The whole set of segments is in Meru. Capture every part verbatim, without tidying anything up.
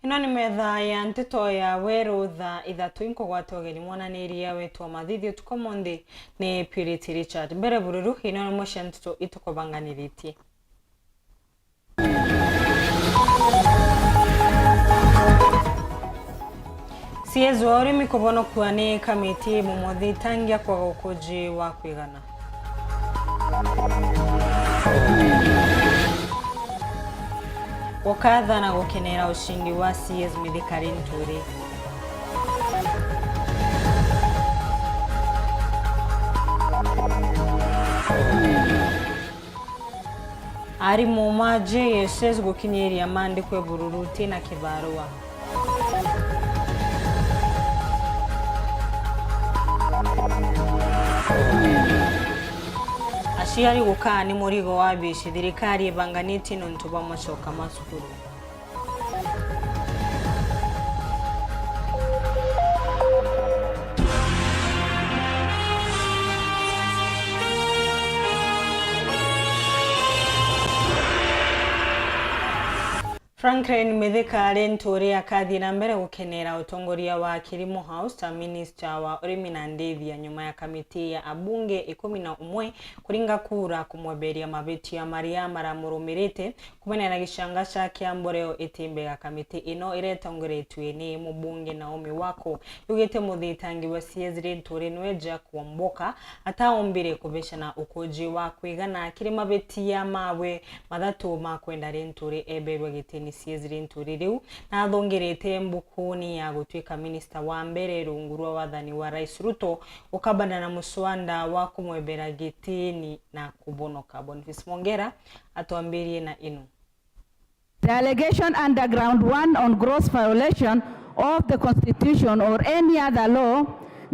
Ino ni metha ya nteto ya weru thaa ithatu. Inkugwata ugeni mwananiria wetu wa mathithi utuku munthi ni Purity Richard. Mbere bururu, ino ni imwe cia nteto itukubanganiritie. C S wa urimi kubonokua ni kamiti mumuthitangia kwaga ukuji wa kwigana. Gukatha na gukenera ushindi wa C S Mithika Linturi. Arimu ma J S S gukinyiria maandiko e bururu uti na kibarua. Aciari gukaa ni murigo wa bici, thirikari ibanganitie nontu bwa macoka ma cukuru. Franklin Mithika Linturi akathii na mbere gukenera utongoria wa Kilimo House ta minista wa urimi na ndithia, nyuma ya kamiti ya abunge ikumi na umwe kuringa kura kumweberia mabitia maria maramurumirite. Kumania na gicanga ca kia mboreo itimbega, kamiti ino iretongoretue ni mubunge Naomi Wako yugite muthitangi wa C S Linturi niwe Jack Wamboka ataombire kubecana ukuji wa kwigana kiri mabitia mawe mathatu ma kwenda Linturi eberwe gitini. C S Linturi riu nathungirite mbukuni ya gutuika minista wa mbere rungu rwa wathani wa Rais Ruto, ukabana na muswanda wa kumwebera gitini na kubonoka. Boniface Mongera atwambirie na inu. The allegation under ground one on gross violation of the constitution or any other law,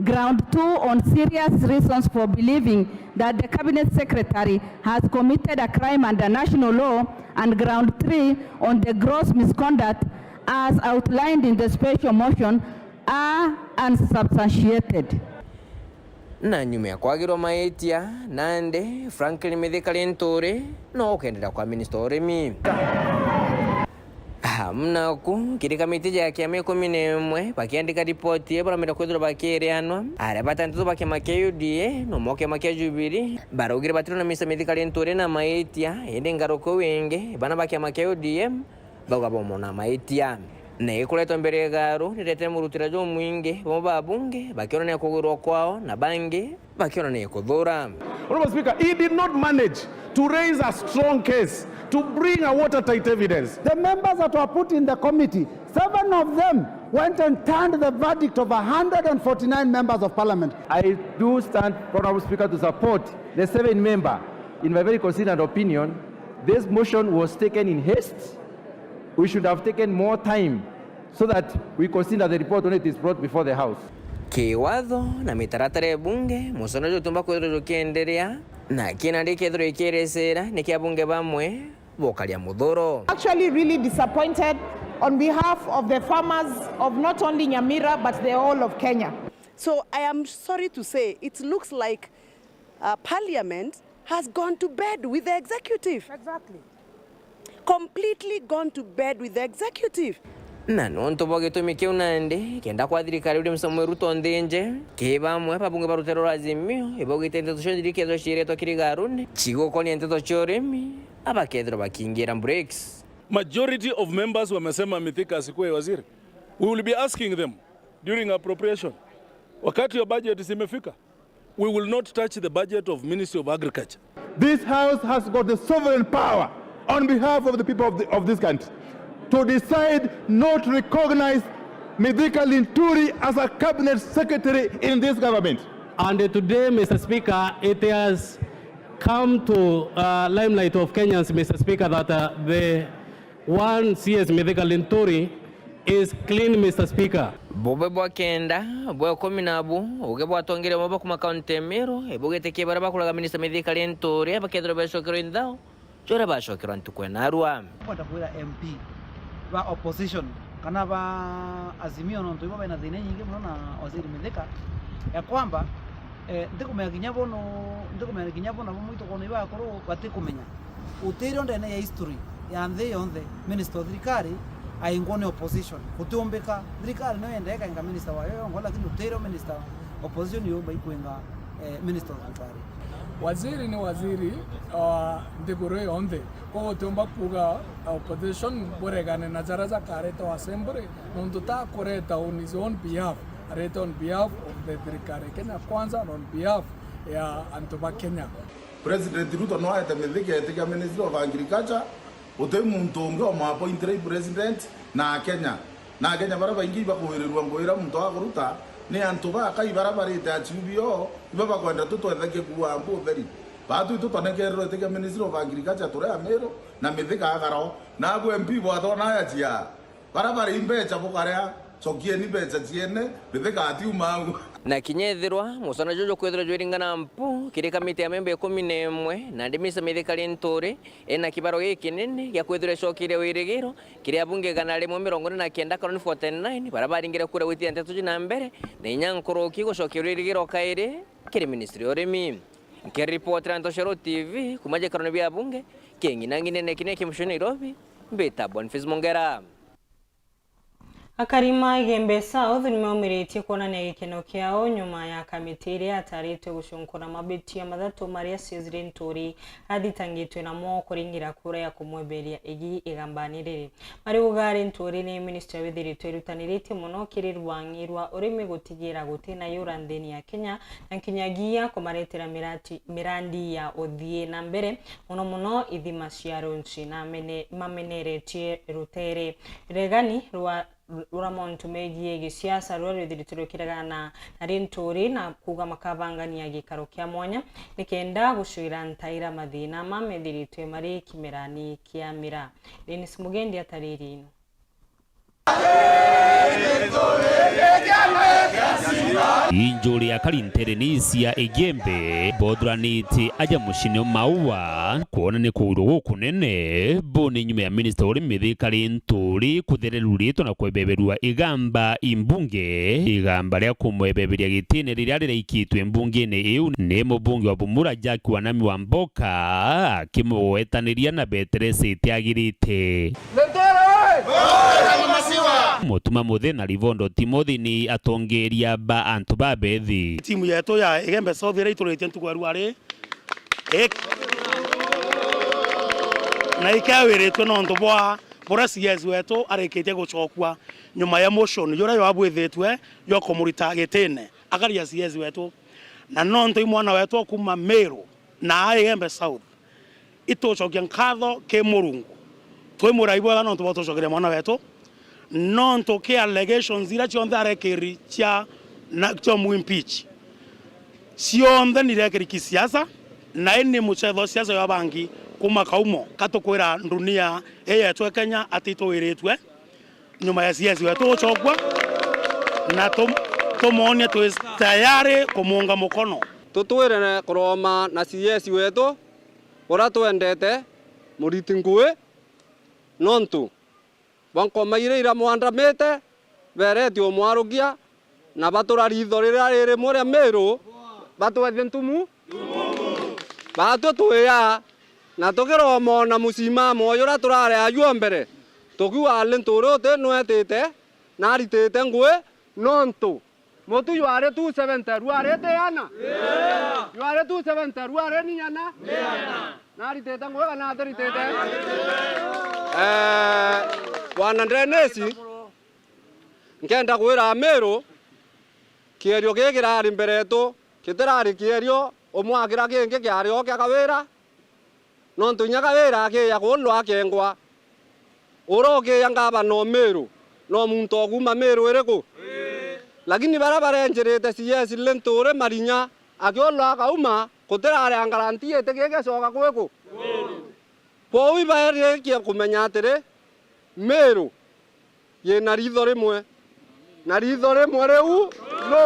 ground two on serious reasons for believing that the cabinet secretary has committed a crime under national law, and ground three on the gross misconduct as outlined in the special motion are unsubstantiated. Na nyuma ya kwagirwa maitia, nandi Franklin Mithika Linturi no ukenderea kwa minista wa urimi. Amu naku, kiri kamiti ja kiama ikumi na imwe bakiandika ripoti, baromire kwithirwa bakirianwa, aria batantatu ba kiama kia U D A na umwe wa kiama kia Jubilee baraugire batirona minista Mithika Linturi na maitia, indi ngaruku wingi bana ba kiama kia O D M bauga baumona maitia. Na ikuretwa mbere ya igaru riretire murutira jumwingi, bamwe ba abunge bakionania kugwirwa kwao na bangi bakionania kuthura. Honorable Speaker, he did not manage to raise a strong case to bring a watertight evidence. The members that were put in the committee, seven of them went and turned the verdict of a hundred and forty-nine members of parliament. I do stand, Honorable Speaker, to support the seven member. In my very considered opinion, this motion was taken in haste. We should have taken more time so that we consider the report when it is brought before the House. Kiwatho na mitaratara ya bunge, musono jutumba kwithirwa jukienderea, na kina rikethirwa ikiresera ni kia bunge bamwe bokaria muthuro. Actually really disappointed on behalf of the farmers of not only Nyamira but the whole of Kenya. So I am sorry to say it looks like, uh, parliament has gone to bed with the executive. Exactly. Completely gone to bed with the executive. Na nontu bwa gitumi kiu nandi, kenda kwa thirikari William Samoei Ruto nthinje, ki bamwe babunge ba rutero rwa Azimio ibaugite nteto cionthe iria ikethirwa ciiretwa kiri garuni cigukonia nteto cia urimi, abakethirwa bakiingira brakes. Majority of members wamesema Mithika asikuwe waziri. We will be asking them during appropriation, wakati wa budget zimefika, we will not touch the budget of Ministry of Agriculture. This house has got the sovereign power on behalf of the people of, the, of this country to decide not to recognize Mithika Linturi as a cabinet secretary in this government. And today, Mister Speaker, it has come to, uh, limelight of Kenyans, Mister Speaker, that, uh, the one C S Mithika Linturi is clean, Mister Speaker. Bube bwa kenda bwa ikumi nabu, uge bwatongeria bamwe ba kuma kaunti ya Meru, ibugite ki baria bakuraga Minister Mithika Linturi bakethirwa becokerwa inthao, juria bacokerwa ntuku ya narua. Kwenda kwira M P ba opposition kana ba Azimio, nontu ibo bena thina nyingi muno na Waziri Mithika, ya kwamba, eh, ntikumenya kinya bo nu, ntikumenya kinya bo nabo mwitu kono iba akuru batikumenya. Utirio ndene ya history ya nthi yonthe, minister o thirikari Aingwa ni opposition. Gutiumbika. Thirikari no yenda ikainga minister wayo yongo, lakini utire minister opposition yumba ikwinga, eh, minister wa thirikari. Waziri ni waziri, ah, nthiguru yonthe. Koguo utiumba kuuga, ah, opposition buregane na jaria jakareta wa assembly, nontu ta kureta on his own behalf, arete on behalf of the thirikari Kenya Kwanza and on behalf ya antu ba Kenya. President Ruto no aete Mithika etikia Ministry of Agriculture, guti muntu ungi omwapointire i president na Akenya. Na Akenya baria baingi ibakuwirirua ngugi iria muntu akuruta ni antu bakai baria barite achiu bio, iba bakwenda tu twethe kikuambu utheri. Baatwi tutonekererwe itikia Ministry of Agriculture turi Amiru na Mithika agaro. Nabu M P bwathona aya chia. Baria bari mbecha bukaria, cokieni mbecha ciene, Mithika atiuma au. Na kinya ethirwa mucana juju jukwithirwa jwiringana mpu kiri kamiti ya memba ikumi na imwe, nandi Mister Mithika Linturi ena kibaro gikinene gia kwithirwa ecokeire wirigiro kiri abunge igana rimwe mirongo ina na kenda kana ni forty nine, baria baringire kura gwitithia nteto ji na mbere, na inya nkuruki gucokia wirigiro kairi kiri ministry ya urimi. Nkiripotera Ntoshero T V kuma gikarone bia bunge, king'inang'inene kiria kia mucii Nairobi, mbita Boniface Mongera. Akari ma Igembe South nimaumiritie kwonania gikeno kiao nyuma ya kamiti iria yataritwe gucunkura mabitia mathatu maria C S Linturi athitangitwe namo kuringira kura ya kumweberia igi igambani riri. Mariuga Linturi ni minister withiritwe irutaniritie mono kiri rwang'i rwa urimi gutigira gutina yura nthini ya Kenya, na nkinyagia kumaretera mirati-, mirandi ya uthii na mbere, mono mono ithima cia Runchi na mene-, mameneretie rutere. Regani rwa, rwa montu megie gisiasa ruria rwithiritwe rukiregana na Linturi na kuuga makabangania gikaro kia mwanya nikenda gucwira ntaira mathina mamethiritwe mari kimerani kia miraa. Dennis Mugendi atariri ino. Injuri ya Karintere ni cia Igembe, bothuranitie aja mucini o Maua, kwona ni kuurwa gukunene, bo ni nyuma ya minista uri Mithika Linturi kuthereruritwe na kwebeberua igamba imbunge, igamba ria kumwebeberia gitine riria riraikitwe mbungene iu ni mubunge wa Bumula Jack Wanami Wamboka, akimugwetaniria na beteresi itiagirite. Mutuma Muthe na Rivondo Timothy ni atongeria ba antu ba bethi. Timu yetu ya Igembe South iria ituritie ntuku ya ruari, ik-, na ikewiritwe nontu bwa buria C S wetu arikitie gucokua nyuma ya motion juria jwabwithitwe jwa kumurita gitine akaria C S wetu. Na nontu i mwana wetu o kuuma Meru na a Igembe South, itucokia nkatho ki Murungu. Twimwira ibwega nontu bwa utucokeria mwana wetu, nontu ki allegations iria cionthe arekiri cia, na, cia mu impeach, cionthe nirekiri kisiasa, na ini mucetho wa siasa ya bangi kuuma kaumo. Katukwira ndunia ii yetu e Kenya ati itwiritwe nyuma ya C S wetu gucokua, na tum-, tumwonie twi tayari kumuunga mukono. Tutwire kuroma na C S wetu uria twendete Muriti Ngui, nontu bwa nkoma iria iramwandamite, beretie umwarukia, na batura riitho riria ri rimwe ria Miru, batwethie ntumu. Baatwi twiya, na tukiromona musimamo juria turari ajuo mbere, tukiuga, Linturi uti nwetite na aritite ngui, nontu mutu jwari two seventy, rwari tiana? Jwari two seventy, rwari ni ana? Na aritite ngui kana atiritite? Eh, Bwana Dennis, nkenda kwira Amiru, kierio giki kirari mbere yetu, gitirari kierio umwe akira kingi kiari o kia Kawira, nontu inya Kawira akiya kuundwa akengwa. Uria ukiya ngavana o Miru, no muntu o kuuma Miru iriku? Lakini baria barenjirite C S Linturi marinya, akiundwa akauma, gutirari a guarantee iti gigicoka kwiku? Kwou ibaerikia kumenya atiri, Miru yina riitho rimwe, na riitho rimwe riu nu?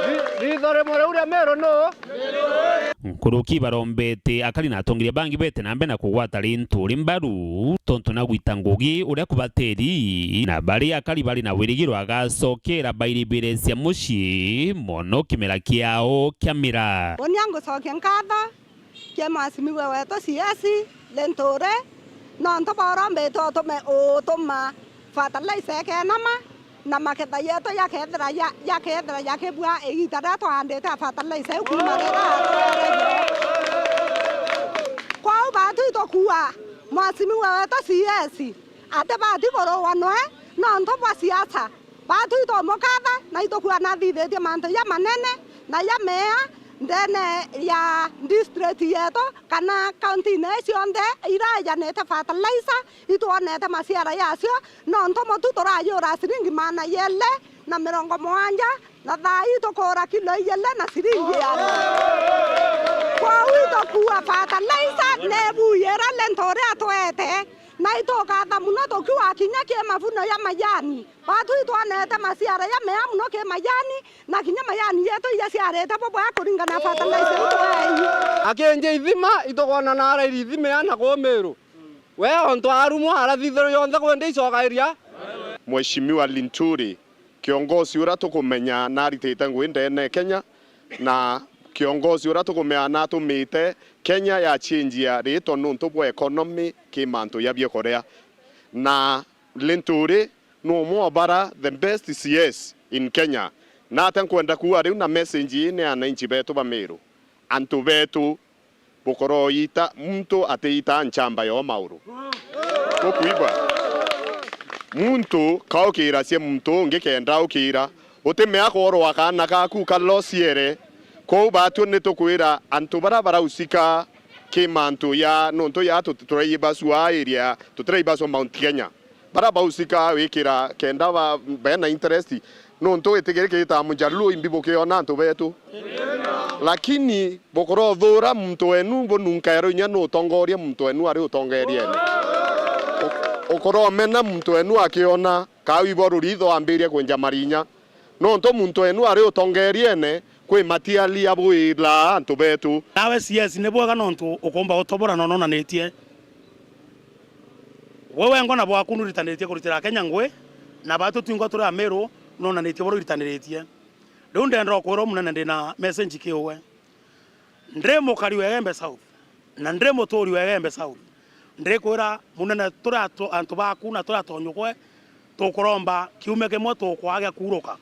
Ri-, riitho rimwe riu ria Miru nu? Nkuruki barombete akari na atongeria bangi bete na mbere na kugwata Linturi mbaru, tontu na gwita ngugi uria kubateri, na bari akari bari na wirigiro agacokera bairibire cia mucii mono kimera kiao kia miraa. Unia ngucokia nkatho kia mheshimiwa wetu C S Linturi, Nontu borombite utume utuma fertilizer ikenama, na maketha yetu yakethira ya-, yakethira yakibua igiita riria twaandite fertilizer iu kuuma riria atwererio. Kwou baatu itukuua mwasimiwa wetu C S, atibati kuruwa nwe nontu bwa siasa. Baatu itumukatha na itukuua nathithitie mantu jamanene na jamea ndene ya district yetu kana kauntine cionthe ira ijanite fertilizer. Itwonete maciara yacio, nontu mutu turajura ciringi maana yeli na mirongo mugwanja, na thaa ii tukura kilo ijili na ciringi igana. Kwou itukuua fertilizer nebu ira Linturi atwete, na itukatha mono tukiuga kinya ki mavuno ya majani. Baatu itwonete maciara jamea mono ki majani, na kinya majani yetu ijaciarite bubwega kuringana na fertilizer iu tweei. Akinji ithima, itukwona na arairi ithima na kuu Miru. We ontu arumwa arathithirwe yonthe kwenda icokairia. Mheshimiwa Linturi, kiongozi uria tukumenya naritite ngui ndene Kenya, na kiongozi uria tukumenya natumite Kenya ya change ya ritwa nuntu bwa economy ki mantu ya biukuria. Na Linturi ni umwe wa bara the best C S in Kenya. Nate nkwenda kuuga riu na message ii ni ananchi betu ba Miru. Antu betu, bukoroo ita, muntu atiitaa nchamba yo mauru. Tukwigua? Muntu kaukiracia muntu ungi kenda ukira. Utimea kworwa kaana kaku kalosiere. Kwou batu nitukwira antu bara barausika ki mantu ya nuntu ya tut-, turaibasua area, tutiraibasua Mount Kenya. Bara bausika wikira kenda ba, bena interest, nuntu gitigiri kitaa Mujaluo imbi bukiona antu betu. Lakini bukurothura muntu wenu bununkairwe inya nutongoria muntu wenu ari utongeriene. U-, ukuromena muntu wenu akiona, kau ibo ruritho ambiria kwenja marinya. Nontu muntu wenu ari utongeriene, kwi matiali abwira antu betu. Nawe C S ni bwega nontu ukumba utobora na nonanitie. We wengwa na bwaku nuritanitie kuritira Kenya ngui, na batu twingwa turi Amiru nonanitie buru iritaniritie. Riu ndenda ukwira umunene ndina message ki uwe. Ndi mukari wa Igembe South, na ndi muturi wa Igembe South. Ndikwira munene, turi atu-, antu baku na turi atonyukwe, tukuromba kiumia kimwe tukwagia kuuruka.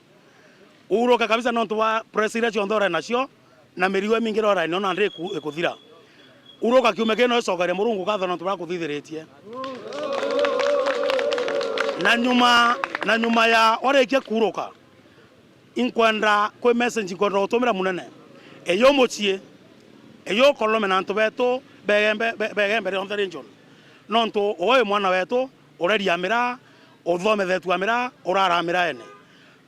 Uuruke kabisa nontu bwa pressure iria cionthe uri nacio, na mirigo imingi iri uri nayo nandi iku-, ikuthira. Uruka kiumia kii no icokerie Murungu nkatho nontu bwa kuthithiritie. Na nyuma, na nyuma ya warikia kuuruka, inkwenda kwi message nkwenda gutumira munene. Eyo mucii, eyo ukolome na antu betu begembe, be-, begembe rionthe region. Nontu uwe wi mwana wetu, ureria miraa, uthomethetue miraa, urara miraene.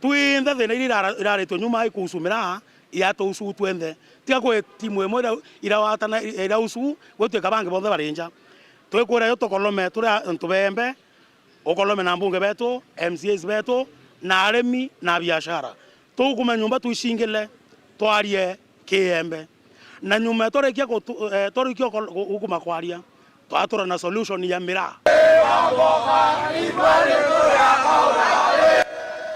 Twinthe thina iria irara-, iraritwe nyuma ikuusu miraa, iatuusu twenthe. Tiga kwi timu imwe ira-, irawatana, irausu, gwituika bangi bonthe bari nja. Twikwira yo tukolome turi antu beembe, ukolome na mbunge betu, M C As betu, na arimi, na biashara. Tugukume nyumba twicingile, twarie kiembe. Na nyuma twarikia gutu-, eh, twarikia uko-, gu-, gukuma kwaria, twatura na solution ya miraa.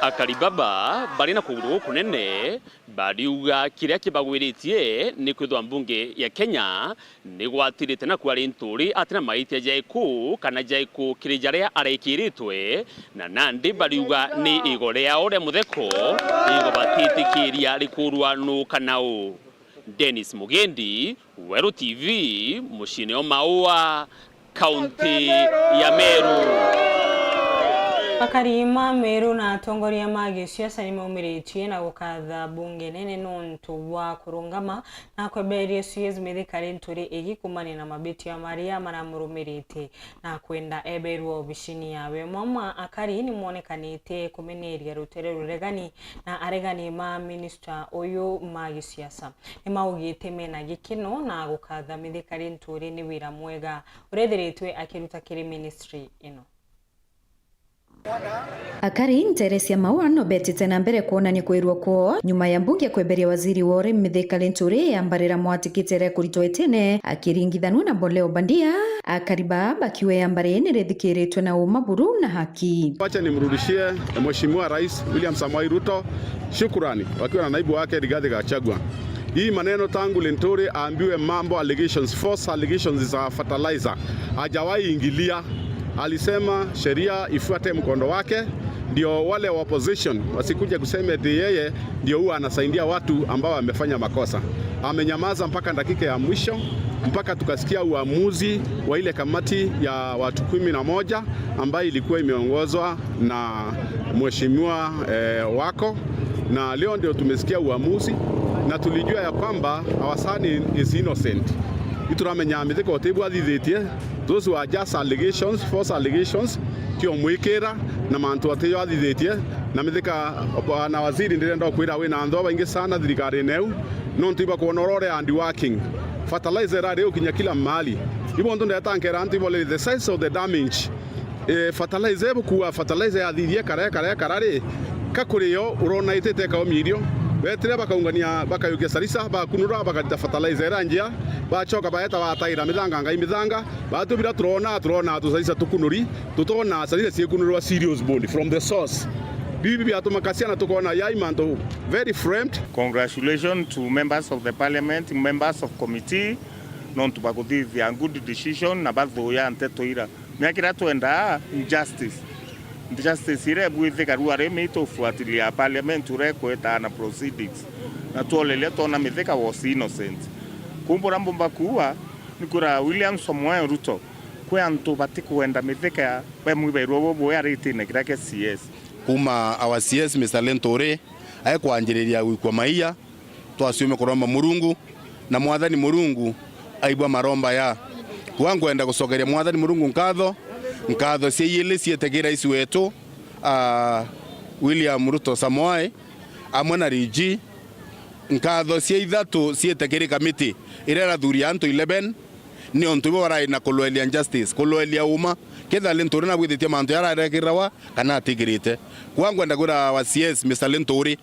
Akari baba bari na kuguru gukunene bariuga kiria kibagwiritie ni kwithwa mbunge ya Kenya ni gwatirite na kwari nturi atina maitia jaiku kana jaiku kiri jaria arekiritwe, na nandi bariuga ni igo riao ria mutheko, igo batitikiria rikurwa nu kana u. Dennis Mugendi, Weru T V, muciine o Maua, kaunti ya Meru. Akari ma Meru na atongoria ma gisiasa ni maumiritie na gukatha bunge nene nontu bwa kurungama na kweberia C S Mithika Linturi igi kumania na mabitia maria maramurumirite na kwenda eberua obicini yawe. Mwamwa akari ni mwonekanite kumeneria rutere ruregani na aregani ma minista uyu ma gisiasa. Ni maugite mena gikeno na gukatha Mithika Linturi ni wira mwega urethiritwe akiruta kiri ministry ino. Akari ntere cia Maua no betite na mbere kwonania kwirua kwoo nyuma ya mbunge kweberia waziri wa urimi Mithika Linturi yambarira mwatikite ria kuritwa itine akiringithanua na Boleo Bandia. Akari baa bakiuga yambari ni rithikiritwe na uma buru na haki. Wacha nimrudishie Mheshimiwa Rais William Samoei Ruto shukurani wakiwa na naibu wake Rigathi Gachagua. Hii maneno tangu Linturi aambiwe mambo allegations, false allegations za fertilizer, hajawahi ingilia. Alisema sheria ifuate mkondo wake, ndio wale wa opposition wasikuje kusema eti yeye ndio huwa anasaidia watu ambao wamefanya makosa. Amenyamaza mpaka dakika ya mwisho, mpaka tukasikia uamuzi wa ile kamati ya watu kumi na moja ambayo ilikuwa imeongozwa na mheshimiwa, eh, Wako, na leo ndio tumesikia uamuzi, na tulijua ya kwamba our son is innocent. Ituramenya Mithika utibu athithitie, those were just allegations, false allegations, tio mwikira na mantu atiyo athithitie. Na Mithika, bwana waziri, ndirenda kwira wina anthu baingi sana thirikarine iu, nontu ibakwona uria uri hard working. Fertilizer irari ukinya kila mahali. Ibo ntu ndeta nkera antu ibole the size of the damage. Eh, fertilizer ibukua, fertilizer yathithie kare, kare, kare ri, ka kuri yo urona itite ikaumia irio. Betire bakaungania, bakayukia sarisa, bakunura, bakarita fertilizer iria njia, bachoka baeta bataira mithanga ngai mithanga. Batu bira turona, turona tusarisa tukunuri, tutona sarisa ciekunurwa serious bond from the source. Bibi biatuma kasiana tukona yai mantu very framed. Congratulations to members of the parliament, members of committee, nontu bakuthithia good decision na bathuya nteto ira. Miaka iria twendaa justice. Justice iria ibwithika rua rimi itufuatilia parliament uria ikwita na proceedings. Na twoleria twona Mithika was innocent. Kumbura mbumba kuua, ni kwira William Samoei Ruto, kwi antu batikwenda Mithika bemwibairwa bubu aritine kiria kia C S. Kuma our C S Mister Linturi aikwanjiriria gwikua maiya, twaciume kuromba Murungu, na Mwathani Murungu aigua maromba ya. Kwa nkwenda gucokeria Mwathani Murungu nkatho, nkatho cia iili ciete ki rais wetu, ah, William Ruto Samoei, amwe na Rigiji, nkatho cia ithatu ciete kiri kamiti iria irathuria antu eleven, ni untu ibo barai na kulwelia justice, kulwelia uma. Kethira Linturi nabwithitie mantu jaria arekirwa kana atikirite. Kwa nkwenda kwira our C S Mister Linturi,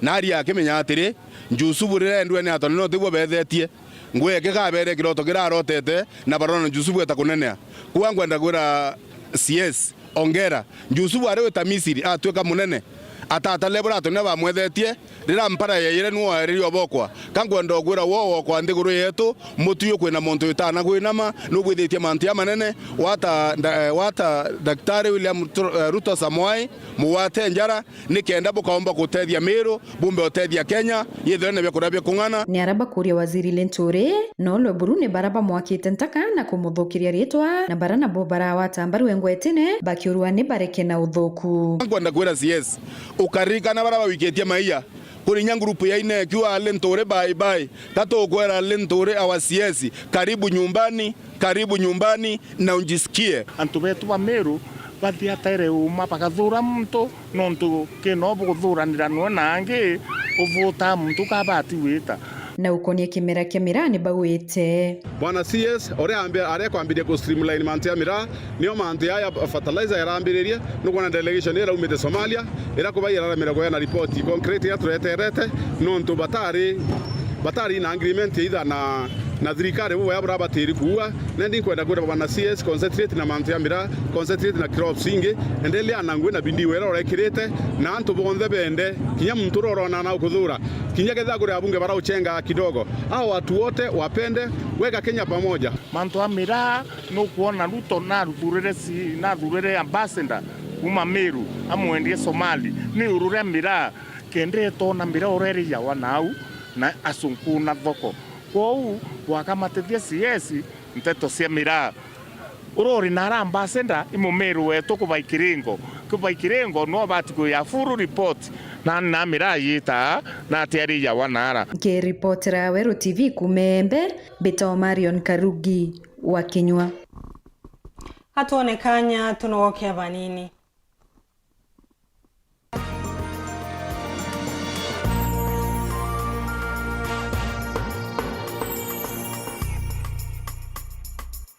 na aria akimenya atiri, Jusufu riria endwe ni atonene utiguo bethetie. Ngugi yake kabere kiroto kiria arotete, na barona Jusufu eta kunenea. Kwa nkwenda kwira C S, ongera. Jusufu ari wita Misiri, atwika munene. Atata level atonene bamwethetie, riria mpara yaiyire niwe waererie obokwa. Ka nkwenda ukwira wo wokwa nthiguru yetu, mutuyu kwina muntu witana kwinama, nubwithitie mantu jamanene, wata nda-, eh, wata Daktari William Tru-, eh, Ruto Samoei, mugwate njara, nikenda bukaomba gutethia Miru, bumbe utethia Kenya, yithire na biakuria bia kung'ana. Ni aria bakuria Waziri Linturi, no Lweburu ni bara bamwakite ntaka na kumuthukiria ritwa, na bara nabo barawata mbaru engwetine, bakiurua ni bareke na uthuku. Nkwenda kwira C S, ukaririkana bara bawikitie maiya, kuri inya ngurupu ya ine ikiuga Linturi bye bye, ka tukwira Linturi our C S, karibu nyumbani, karibu nyumbani na ujisikie. Antu betu ba Meru bathiataire uma bakathura muntu, nontu kino bukuthuranira nwe na angi uvutaa muntu kabati wita. Na ukonie kimera kia miraa ni bauite. Bwana C S, uria ambe-, aria kwambiria ku streamline mantu ya miraa, nio mantu ya, ya fertilizer yarambiririe, nukwona delegation iraumite Somalia, ira kubai iraremera kuheana ripoti concrete iria tureterete, nontu batari, batari na agreement either na, na thirikari bubu ya burabatiri kuua. Nendi nkwenda kwira bwana C S, concentrate na mantu ya miraa, concentrate na crops ingi, endelea na ngui na bidii wira urekirite, na antu bonthe bende, kinya muntu uria urona na ukuthura, kinya ketha kuri abunge barauchenga kidogo, hao watu wote wapende weka Kenya pamoja. Mantu a miraa nukwona Ruto nathurire si-, nathurire ambassador kuma Meru, amwendie Somali, ni urure miraa, kenda etona miraa uria iriawa nau na asunkuna thoko. Kwou, gwakamatithia C S nteto cia miraa. Uria uri nara ambassador, i Mumeru wetu kubai Kiringo. Kubai Kiringo, no bati kuya full report, na, na miraa yitaa, na ati ariawa nara. Nkiripotera Weru T V kuma Embe, mbitagwa Marion Karugi wa Kinyua. Hatuone kanya tunogoke abanini.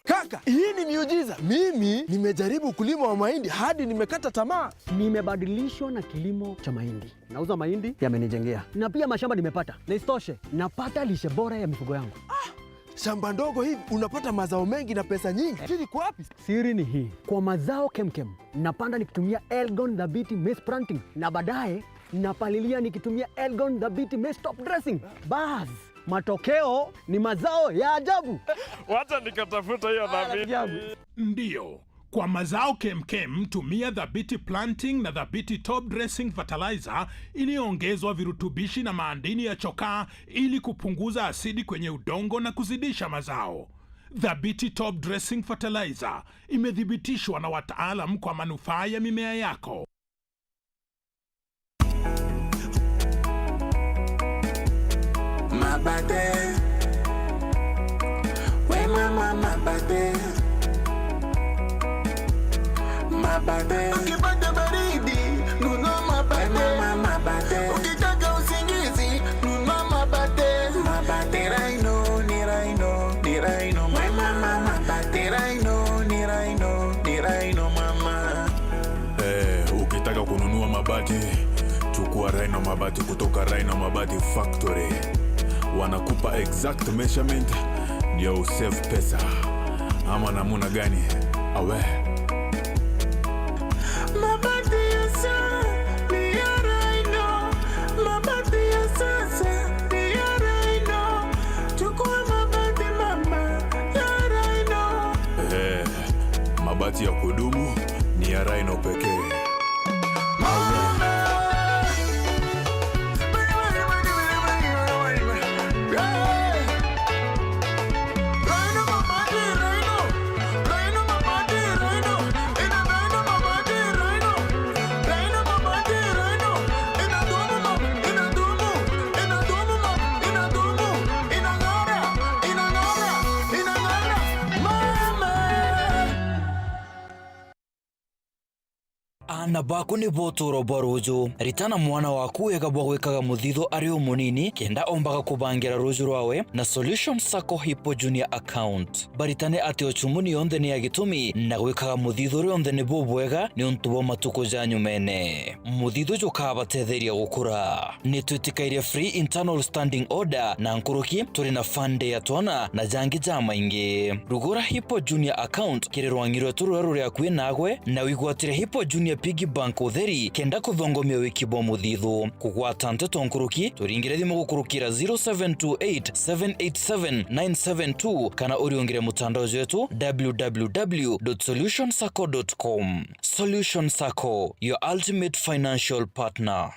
Kaka, hii ni miujiza. Mimi nimejaribu ukulima wa mahindi hadi nimekata tamaa. Nimebadilishwa na kilimo cha mahindi. Nauza mahindi, yamenijengea. Na pia mashamba nimepata. Na isitoshe, napata lishe bora ya mifugo yangu. Shamba ndogo hivi, unapata mazao mengi na pesa nyingi. Siri iko wapi? Siri ni hii. Kwa mazao kemkem, napanda nikitumia Elgon Dhabiti Maize Planting, na baadaye napalilia nikitumia Elgon Dhabiti Maize Top Dressing. Bas, Matokeo ni mazao ya ajabu. Wacha nikatafuta hiyo dhabiti. Ndiyo, kwa mazao kemkem tumia Dhabiti Planting na Dhabiti Top Dressing Fertilizer iliyoongezwa virutubishi na maandini ya chokaa ili kupunguza asidi kwenye udongo na kuzidisha mazao. Dhabiti Top Dressing Fertilizer imethibitishwa na wataalam kwa manufaa ya mimea yako. Mabate. We mama mabate. Mabate. Ukipata baridi, nunua mabate. We mama mabate. Ukitaka usingizi, nunua mabate. Mabate. Ni Rhino, ni Rhino, ni Rhino. We mama mabate. Ni Rhino, ni Rhino, ni Rhino mama. Eh, ukitaka kununua mabati, chukua Rhino Mabati kutoka Rhino Mabati Factory. Wanakupa exact measurement ndio usave pesa. Ama namuna gani? Awe. Mabati ya sasa ni ya Rhino. Mabati ya sasa ni ya Rhino. Chukua mabati mama ya Rhino. Eh, mabati ya kudumu ni ya Rhino pekee. Aana baku nibo utuuro bwa ruuju. Ritana mwana waku wega bwa gwikaga muthithu ari umunini, kenda ombaga kubangira ruuju rwawe na Solution Sacco Hippo Junior Account. Baritane ati uchumuni yonthe ni ya gitumi, na gwikaga muthithu rionthe ni bubwega niuntu bwa matuku ja nyumene. Muthithu jukabatetheria gukura. Nitwitikairie free internal standing order na nkuruki, turi na fund ya twana na jangi jamaingi. Rugura Hippo Junior Account kiri rwangi rwetu ruria ruri akui nagwe, na wigwatire Hippo Junior Piggy Bank utheri, kenda kuthongomia wiki bwa muthithu. Kugwata nteto nkuruki, turingire thimu gukurukira zero seven two eight, seven eight seven, nine seven two, kana uriungire mutandao jwetu, w w w dot solution sacco dot com. Solution Sacco, your ultimate financial partner.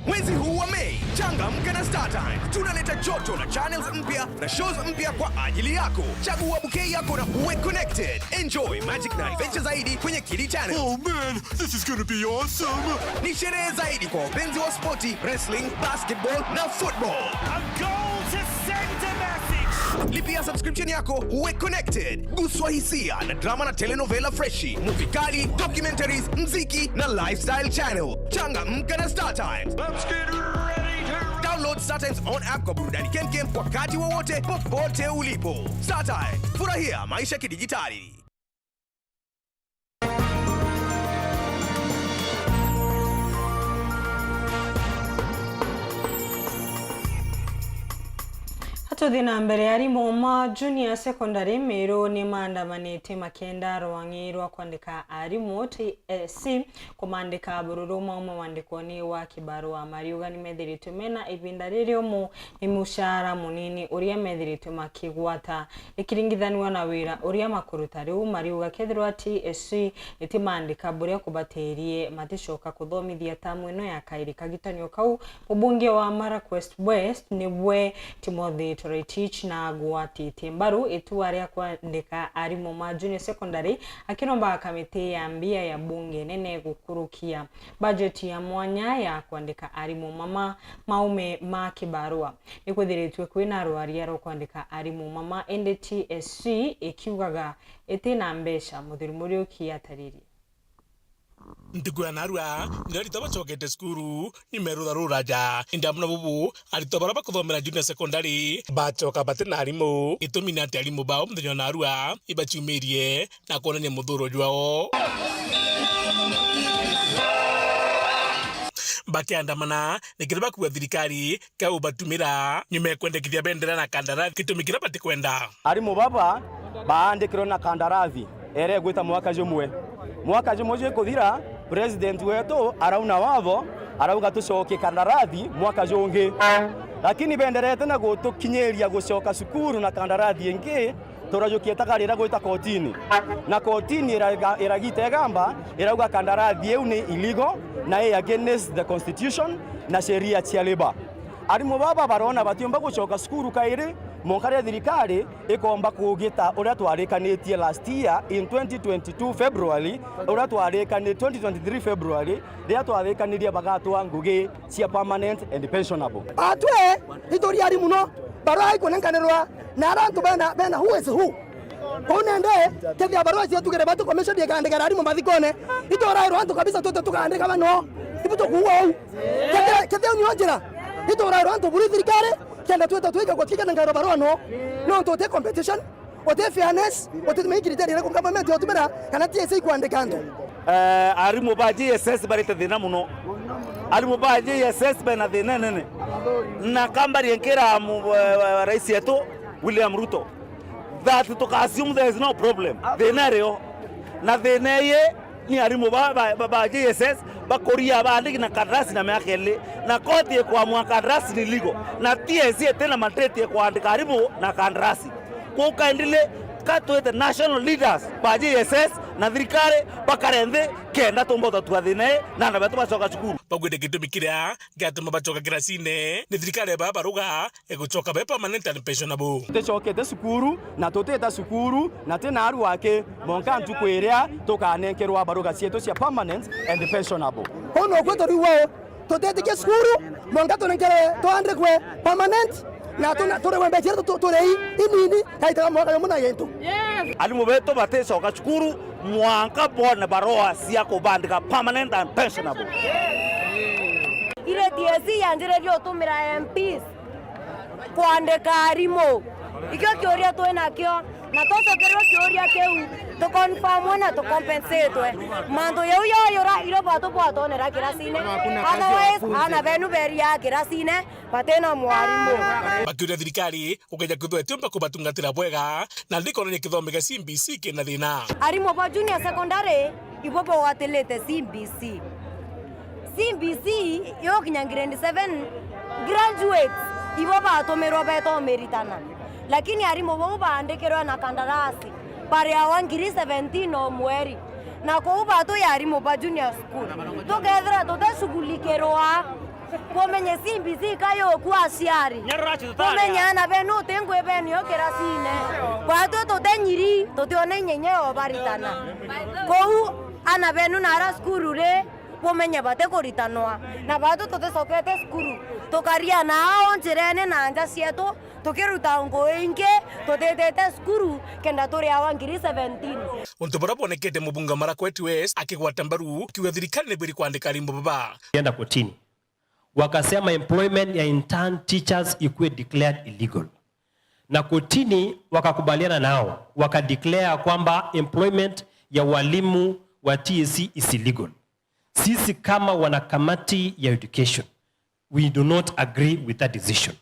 Mwezi huu wa Mei, changamka na StarTimes. Tunaleta joto la channels mpya na shows mpya kwa ajili yako. Chagua bouquet yako na uwe connected. Enjoy magic na adventure zaidi kwenye Kidi Channel. Oh man, this is gonna be awesome. Ni sherehe zaidi kwa wapenzi wa spoti, wrestling, basketball na football. A goal to send a message. Lipia subscription yako, uwe connected. Guswa hisia na drama na telenovela freshi, movie kali, documentaries, mziki na lifestyle channel. Changamka na StarTimes. Let's get ready to download StarTimes on app kwa burudani kemkem wakati wowote, popote ulipo. StarTimes, furahia maisha kidijitali. Atuthi na mbere, arimu ma Junior Secondary Meru ni maandamanitie makienda rwang'i rwa kwandika arimu, T S C, kumandika bururu maume wandikoni wa kibarua. Mariuga ni methiritwe mena ibinda riri umu ni mushara munini uria methiritwe makigwata ikiringithanua na wira uria makuruta. Riu mariuga kethirwa T S C itimandika buria kubatirie, maticoka kuthomithia tamu ino ya kairi. Kagitanio kau, mubunge wa Marakwet West nibwe Timothy Toroitich na agwatitie mbaru itua ria kwandika arimu ma junior secondary, akinomba kamiti ya mbia ya bunge nene gukurukia bajeti ya mwanya ya kwandika arimu mama maume ma kibarua. Nikwithiritue kwina rwaria rwa kwandika arimu mama, indi T S C ikiugaga itina mbeca. Muthuri Muriuki ataririe. Ntuku ya narua, ndiria aritwa bacokete cukuru, ni merutha ruraja. Indi amwe na bubu, aritwa baria bakuthomera junior secondary bacoka bati na arimu. Gitumi ni ati arimu bao muthenya wa narua ibaciumirie na kwonania muthuro jwao. Bakiandamana, nikenda bakuga thirikari kau batumira nyuma ya kwendekithia bendera na kandarathi, gitumi kiria batikwenda. Arimu baba baandikirwe na kandarathi ere gwita mwaka jumwe. Mwaka jumwe jukuthira, President wetu arauna watho, arauga tucokie kandarathi mwaka jungi. Lakini benderete na gutukinyiria gucoka cukuru na kandarathi ingi, turajukia itaka riria gwita kotini. Na kotini iraga-, iragita igamba, irauga kandarathi iu ni illegal na i against the constitution na sheria cia labour. Arimu baba barona batiumba gucoka cukuru kairi, monka riria thirikari ikomba kugita uria twarikanitie last year in twenty twenty-two February, uria twarikani-, twenty twenty-three February, riria twarikanirie bagatwa ngugi cia permanent and pensionable. Atwe ituri ari muno, barua ikunenkanirwa na ara antu bena, bena who is who. Uu nende, kethia barua cia tugere batu commission ikandikira arimu mathikone, iturairwa antu kabisa tute tukandika bano. Ibu tukuuga uu. Kethia, kethia nio njira, iturairwa antu buri thirikari, kenda twita twike gutikana ngaro barua no. Nontu uti competition, uti fairness, uti main criteria iriku government yotumira kana T S C ikwandika antu. Eh, arimu ba J S S barite thina muno. Arimu ba J S S bena thina nene. Na kambari nkira mu-, eh, rais yetu William Ruto that tuka assume there is no problem. Thina rio. Na thina ii ni arimu ba, ba, ba, ba J S S bakuria baandiki na kandarasi na miaka ili. Na koti ikwamua kandarasi ni legal. Na T S C itina mandate ya kwandika arimu na kandarasi. Kwou kindly, ka twite national leaders ba J S S na thirikari bakare nthi kenda tumba gutatua thina ii na ana betu bacoka cukuru. Bagwite gitumi kiria giatuma bacoka kirasine ni thirikari ya baba baruga igucoka be permanent and pensionable. Tuticokete cukuru na tutita cukuru na tina aru aki monka ntuku iria tukanenkerwa baruga cietu cia permanent and pensionable. Kwou nokuo turiuga uu. Tutetikia cukuru, mwanka tunenkere, twandikwe permanent, na tuna-, turigwe mbeca iria tu-, turi i-, inini, kaitaga mwaka jumwe na gintu. Arimu betu baticoka cukuru, mwanka bone barua cia kubandika permanent and pensionable. Ire T S C yanjiririe utumira M Ps kwandika arimu. Ikio kiuria twi nakio. Na tucokerwe kiuria kiu, tuconfirmwe na tucompensatwe. Mantu jau joyura irio bwatu bwatonera kirasine. Otherwise, ana benu beria kirasine, batina mwarimu. Bakiuria thirikari gukeja kwithwa itiumba kubatungatira bwega, na ndikonania kithomo gia C B C kina thina. Arimu ba junior secondary, ibo bagwatirite C B C. C B C yukinya grade seven, graduates ibo batumirwa beta umiritana, lakini arimu bau baandikirwe na kandarasi bariawa ngiri seventeen o mweri, na kuu batu ya arimu ba junior school tukethira tutashughulikirwa. Kumenya C B C ka yuku aciari, kumenya ana benu uti ngwi benu kirasine, kwatwi tute nyiri tutiona inya inya yobaritana. Kuu ana benu nara cukuru ri, bumenye batikuritanwa, na batu tuticokete cukuru, tukaria nao njirene na nja cietu, tukiruta ngugi ingi, tutitite cukuru, kenda turiawa ngiri seventeen. Untu buria bwonekete mubunge wa Marakwet West akigwata mbaru, kiuga thirikari nibwiri kwandika arimu baba. Kienda kotini, wakasema employment ya intern teachers ikuwe declared illegal, na kotini wakakubaliana nao, wakadeclare kwamba employment ya walimu wa T S C is illegal. Sisi kama wanakamati ya education, we do not agree with that decision.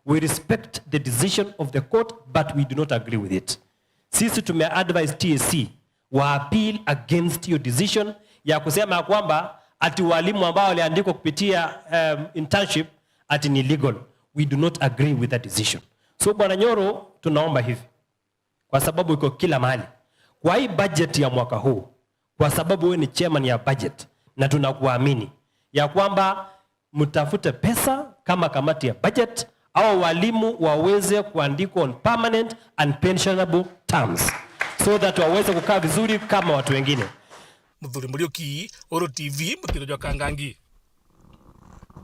We respect the decision of the court, but we do not agree with it. Sisi tumeadvise T S C wa appeal against hiyo decision ya kusema ya kwamba ati walimu ambao waliandikwa kupitia, um, internship ati ni legal. We do not agree with that decision. So, Bwana Nyoro, tunaomba hivi, kwa sababu iko kila mahali. Kwa hii budget ya mwaka huu, kwa sababu wewe ni chairman ya budget na tunakuamini ya kwamba mtafute pesa kama kamati ya budget, au walimu waweze kuandikwa on permanent and pensionable terms, so that waweze kukaa vizuri kama watu wengine. Muthuri Muriuki, Uru T V, mutiro jwa Kangangi.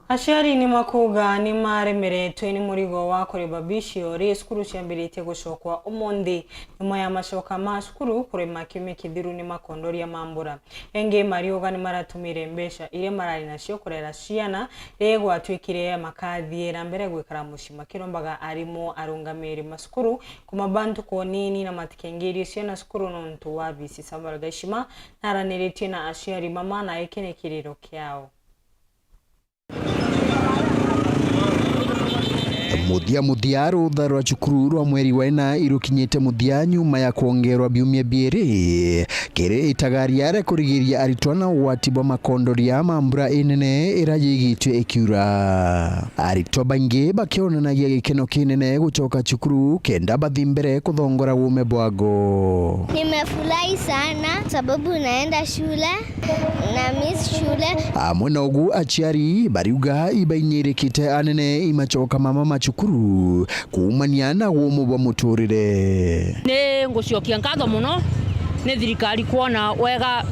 Aciari ni makuuga ni maremeretwe ni murigo wa kuriba bicio ri cukuru ciambiritie gucokwa umunthi. Nyuma ya macoka ma cukuru kurema kiumia kithiru ni makondoria mambura. Engi mariuga ni maratumire mbeca iria marari nacio kurera ciana, ri gwatuikire makathiira mbere gwikara mucii makirombaga arimu arungamiri ma cukuru kumaba ntuku nini na matikengirie ciana cukuru nontu wa bici. Samuel Gaishima naraniritie na aciari mama na iki ni kiriro kiao. Muthia muthia, rutha rwa cukuru rwa mweri wa ina irukinyite muthia nyuma ya kwongerwa biumia biiri kiri itagaria ria kurigiria aritwa na ugwati bwa makondoria ma mbura inene iria yigitue ikiura. Aritwa baingi bakionanagia gikeno kinene gucoka cukuru kenda bathi mbere kuthongora uume bwago. Nimefurahi sana sababu naenda shule. Na miss shule. Amwe na ugu, aciari bariuga ibainyirikite anene imacoka mama ma cukuru kuumania na gumu bwa muturire. Ni ngucokia nkatho muno ni thirikari kwona wega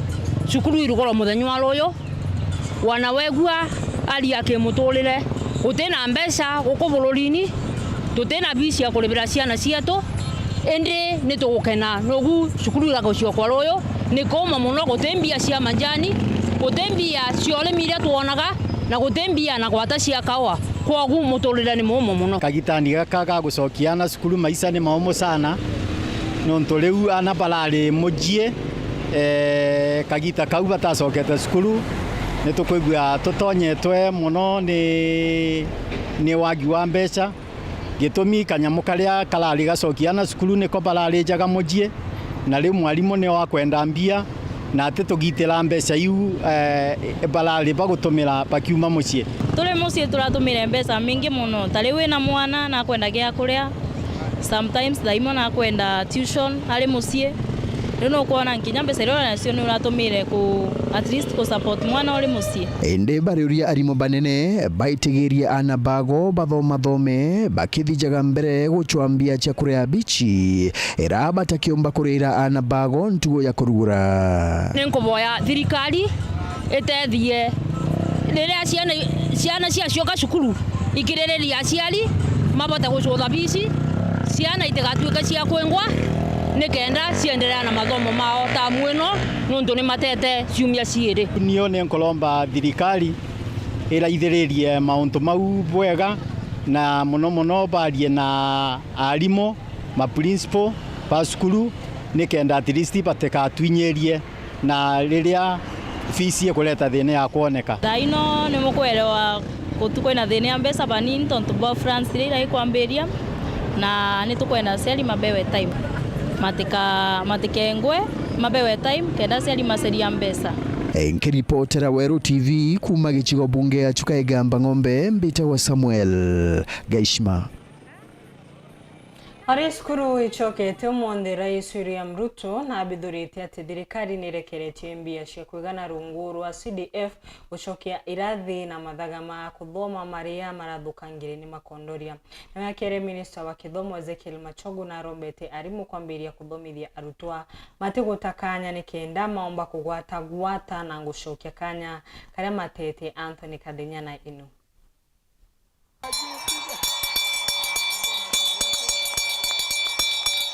cukuru irugorwa muthenya wa ruyu. Wana wegua aria kimuturire, gutina mbeca guku bururini, tutina bii cia kuribira ciana cietu. Indi ni tugukena nogu cukuru igaguciokwa ruyu. Ni kuuma muno, guti mbia cia majani, guti mbia cia urimi iria twonaga, na guti mbia na gwata cia kaua. Kwogu muturire ni muumu muno. Kagitani gaka ga gucokia ana cukuru, maisha ni maumu sana, nontu riu ana barari mucii, eh, kagita kau batacokete cukuru, ni tukwigua tutonyetwe muno ni, ni wagi wa mbeca. Gitumi kanyamu karia karari gacokia ana cukuru niko bararijaga mucii, na riu mwarimu nio akwenda mbia, na atitugitira mbeca iu, eh, barari bagutumira bakiuma mucii. Turi mucii turatumire mbeca mingi muno. Ta riu wina mwana nakwenda gia kuria, sometimes thaa imwe nakwenda tuition ari mucii. Riu nukwona nkinya mbeca iria uri nacio ni uratumire ku, at least ku support mwana uri mucii. Indi bariuria arimu banene baitigirie ana bago bathomathome bakithijaga mbere gucwa mbia cia kuria bici, ira batakiumba kurira ana bago ntugo ya kurugura. Ni nkuboya thirikari itethie riria ciana, ciana ciacioka cukuru, ikiririria aciari mabote gucutha bici, ciana itigatuike cia kwingwa, nikenda cienderea na mathomo mao tamu ino, nontu ni matete ciumia ciiri. Nio ni nkuromba thirikari iraithiririe mauntu mau bwega, na muno muno barie na arimu, ma principal ba cukuru, nikenda at least batikatwinyirie na riria fees ikureta thina ya kwoneka. Thaa ino ni mukwerewa gutu kwina thina ya mbeca banini tontu bwa France iria iraikwambiria, na ni tukwenda aciari mabewe time, matika, matikengwe, mabewe time kenda aciari maceria mbeca. Nkiripotera Weru T V kuuma gicigo bunge ya Chuka Igamba Ng'ombe, mbitagwa Samuel Gaishima. Ari cukuru icokete umunthi, Rais William Ruto nabithurite ati thirikari nirekeretie mbia cia kwigana rungu rwa C D F gucokia irathi na mathaga ma kuthoma maria marathukangire ni makondoria. Nawe akiaria, minista wa kithomo Ezekiel Machogu narombete arimu kwambiria kuthomithia arutwa matiguta kanya nikenda maomba kugwata gwata na gucokia kanya karia matete. Anthony Kathinya na inu.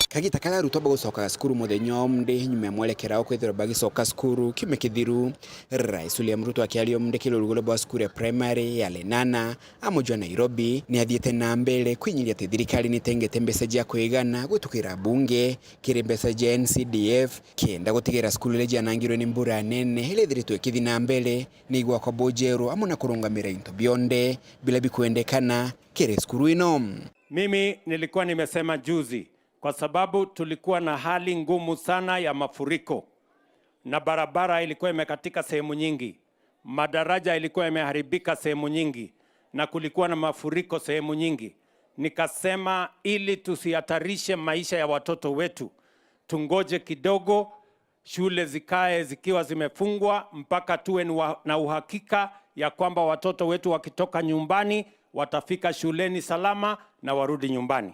Kagita karia arutwa bagucokaga cukuru muthenya o mndi nyuma ya mwerekera o kwithirwa bagicoka cukuru kiumia kithiru, Rais William Ruto akiaria o mndi kiri rugule bwa cukuru ya primary ya Lenana, a muji wa Nairobi, ni athiite na mbere kwinyiria ati thirikari ni itengete mbeca cia kwigana gwitukira bunge kiri mbeca cia N C D F, kenda gutigira cukuru iria cianangirwe ni mbura nene iria ithiritwe ikithi na mbere ni igwakwa bujeru amwe na kurungamira into bionthe biria bikwendekana kiri cukuru ino. Mimi nilikuwa nimesema juzi, kwa sababu tulikuwa na hali ngumu sana ya mafuriko, na barabara ilikuwa imekatika sehemu nyingi, madaraja ilikuwa imeharibika sehemu nyingi, na kulikuwa na mafuriko sehemu nyingi. Nikasema, ili tusihatarishe maisha ya watoto wetu, tungoje kidogo, shule zikae zikiwa zimefungwa mpaka tuwe ni wa-, na uhakika ya kwamba watoto wetu wakitoka nyumbani watafika shuleni salama na warudi nyumbani.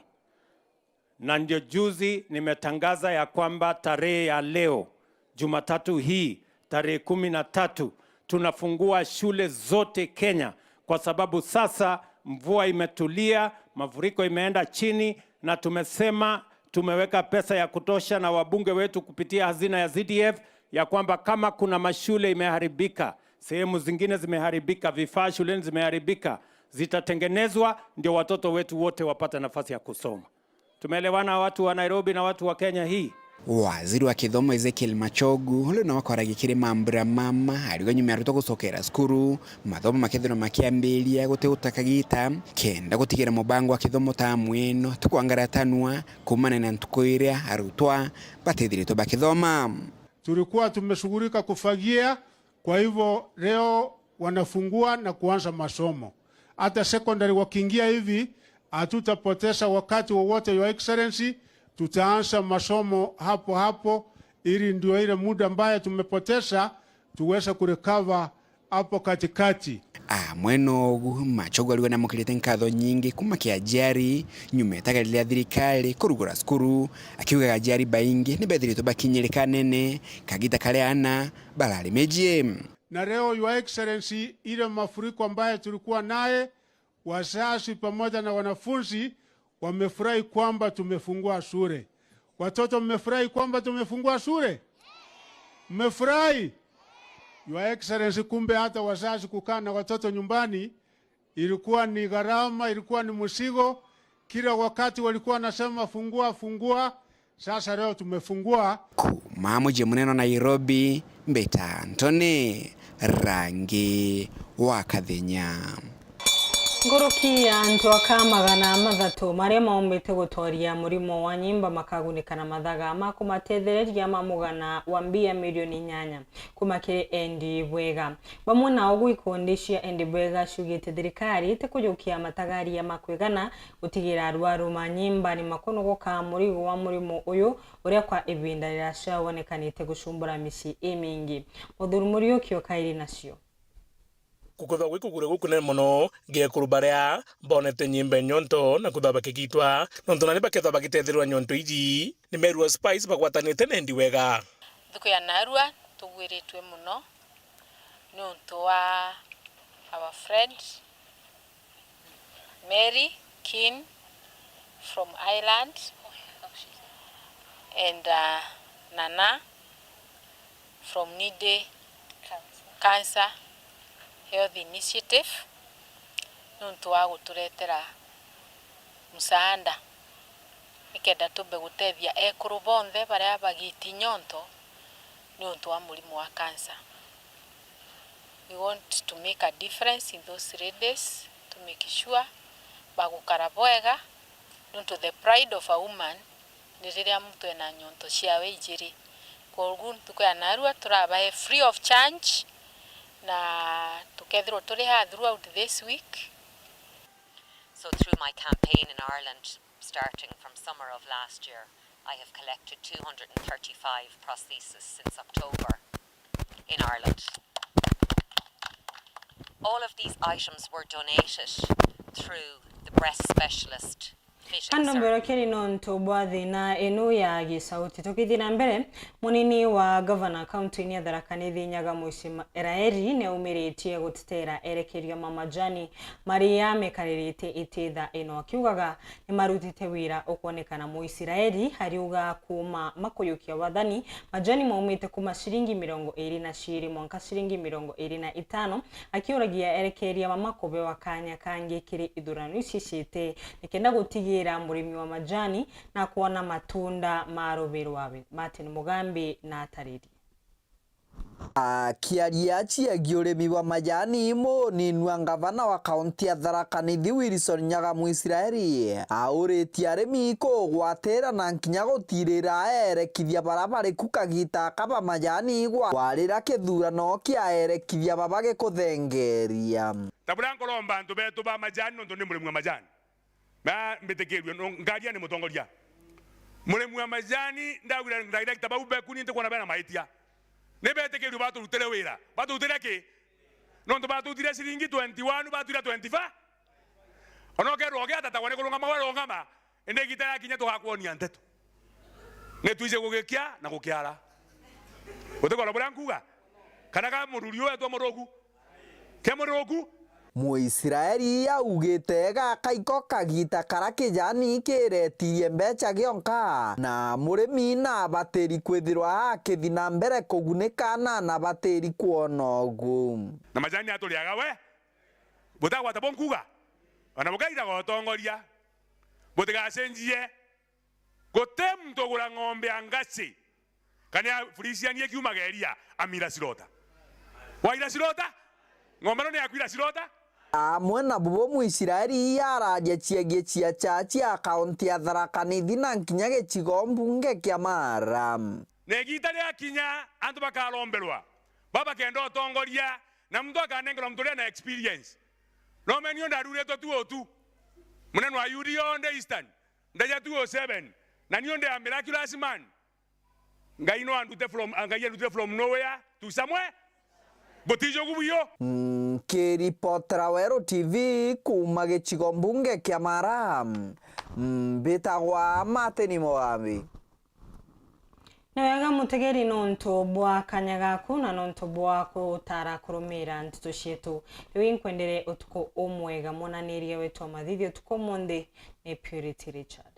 Na ndio juzi nimetangaza ya kwamba tarehe ya leo, Jumatatu hii, tarehe kumi na tatu, tunafungua shule zote Kenya, kwa sababu sasa mvua imetulia, mafuriko imeenda chini, na tumesema tumeweka pesa ya kutosha na wabunge wetu kupitia hazina ya C D F ya kwamba kama kuna mashule imeharibika, sehemu zingine zimeharibika, vifaa shuleni zimeharibika, zitatengenezwa ndio watoto wetu wote wapate nafasi ya kusoma. Tumeelewana, watu wa Nairobi na watu wa Kenya hii? Waziri wa kithomo Ezekiel Machogu, uria nawe akwaragia kiri mambura mama, ariuga nyuma ya arutwo gucokera cukuru, mathomo makethirwa makiambiria guti guta kagita, kenda gutigira mubango wa kithomo tamu ino ti kwangaratanua kuumana na ntuku iria arutwa batithiritwe bakithoma. Tulikuwa tumeshughulika kufagia, kwa hivyo leo wanafungua na kuanza masomo. Hata secondary wakiingia hivi, hatutapoteza wakati wowote, Your Excellency, tutaanza masomo hapo hapo, ili ndio ile muda ambaye tumepoteza tuweze kurecover hapo katikati. Amwe nogu, Machogu ariuga namukirite nkatho nyingi kuma ki aciari nyuma itagarire ya thirikari kurugura cukuru, akiugaga aciari baingi ni bethiritwe bakinyirika nene kagita karia ana barari miji. Na leo, Your Excellency, ile mafuriko ambayo tulikuwa naye, wazazi pamoja na wanafunzi wamefurahi kwamba tumefungua shule. Watoto, mmefurahi kwamba tumefungua shule? Mmefurahi? Your Excellency, kumbe hata wazazi kukaa na watoto nyumbani ilikuwa ni gharama, ilikuwa ni mzigo. Kila wakati walikuwa wanasema, "Fungua, fungua." Sasa leo tumefungua. Kuuma muji munene wa Nairobi, mbita Anthony Rangi wa Kathenya. Nguruki ya antu aka magana mathatu maria maumbite gutwaria murimo wa nyimba makagunika na mathaga ma kumatethereria ma mugana wa mbia milioni inyanya kuma kiri endi bwega. Bamwe na ugu, ikundi cia endi bwega ciugite thirikari itikujukia matagaria ma kwigana gutigira arwaru ma nyimba ni makunogoka murigo wa murimo uyu, uria kwa ibinda riracaa wonekanite gucumbura micii imingi. Muthuri Muriuki ukairi nacio. Kukuthwa gwi kugure gukunene mono, gekuru baria bonete nyimba nyonto na kuthwa bakigitwa, nontu nani bakethwa bagitethirwa nyonto iji, ni Meru Hospice bagwatanite na endi bwega. Nthuku ya narua tugwiritwe mono niuntu wa our friend Mary Keane from Ireland and, uh, Nana from Needy Cancer Health Initiative niuntu wa guturetera musaada nikenda tumbe gutethia ekuru bonthe baria bagiti nyonto niuntu wa murimo wa cancer. We want to make a difference in those ladies, to make sure bagukara bwega, niuntu the pride of a woman ni riria muntu ena nyonto ciawe ijiri. Koguo ntuku ya narua turabae free of charge, na tukethirwa turi haa throughout this week. So through my campaign in Ireland, starting from summer of last year, I have collected two hundred and thirty-five prostheses since October in Ireland. All of these items were donated through the breast specialist fitting. Ando mbero kiri nontu bwa thina inu ya gisauti. Tukithii na mbere, munini wa gavana kaunti-ini ya Tharaka Nithi Nyaga Mwisi Raeli ni aumiritie gutetera erekeria ma majani maria mekaririte ititha ino, akiugaga ni marutite wira ukwonekana Muisiraeli, ariuga kuuma makuyukia wathani, majani maumite kuuma ciringi mirongo iri na ciiri mwanka ciringi mirongo iri na itano, akiuragia erekeria mama kubewa kanya kangi kiri ithurano ici ciite, nikenda gutigira murimi wa majani na kwona matunda ma rubi rwawe. Martin Mugambi na atariri. Akiaria ciegii urimi bwa majani, munini wa ngavana wa kaunti ya Tharaka Nithi Wilson Nyaga Mwisraeli auritie arimi kugwatira na nkinya gutirira aerekithia bara bari ku kagita aka ba majani gwa-, kwarira kithurano kia aerekithia baba gikuthengeria. Ta buria nkuromba antu betu ba majani, nontu ndi murimi wa majani. Na mbitikirue, no, ngaria ni mutongoria. Murimi wa majani, ndagwira director bau beku, ni ntikwona bena maitia. Ni betikirue baturutire wira. Baturutire ki? Nontu batutire ciringi twenty-one, batwira twenty-five. Ona ukerwa ugiatatagwa ni kurungama, warungama, indi igita riakinya tugakwonia nteto. Ni twije gugikia na gukiara. Utikwona buria nkuga? Kana ka mururi uyu wetwa murugu? Ke murugu? Muisraeli augite gaka iko kagita kara kijani kiretirie mbeca gionka, na murimi nabatiri kwithirwa akithi na mbere kugunika na nabatiri kwona ugu. Na majani aturiaga we, butagwata bo nkuga, ona bukaira gotongoria, butigacenjie. Guti muntu ugura ng'ombe ya ngaci kana ya Frisian ikiumaga iria amira cirota. Waira cirota? Ng'ombe no ni yaku ira cirota? Amwe na bubo Mwisraeli araria ciegie ciacha cia kaunti ya Tharaka Nithi na nkinya gicigo mbunge kia Mara. Na igiita riakinya antu bakaromberwa, babakenda utongoria, na muntu akanengerwa muntu uria na experience. No meni nio ndaruritwe two oh two, munene wa U D A yonthe Eastern, ndaja two oh seven, na nio ndi a miraculous man. Ngai no andute from, Ngai andutire from nowhere to somewhere. Butijugu bwiyo. Nkiripotera Weru T V kuuma gicigo mbunge kia Mara, mbitagwa Martin Mugambi. Ni wega mutegeri nontu bwa kanya gaku na nontu bwa kutara kurumira nteto cietu. Riu inkwendere utuku umwega. Mwananiria wetu wa mathithi utuku umunthi ni Purity Richard.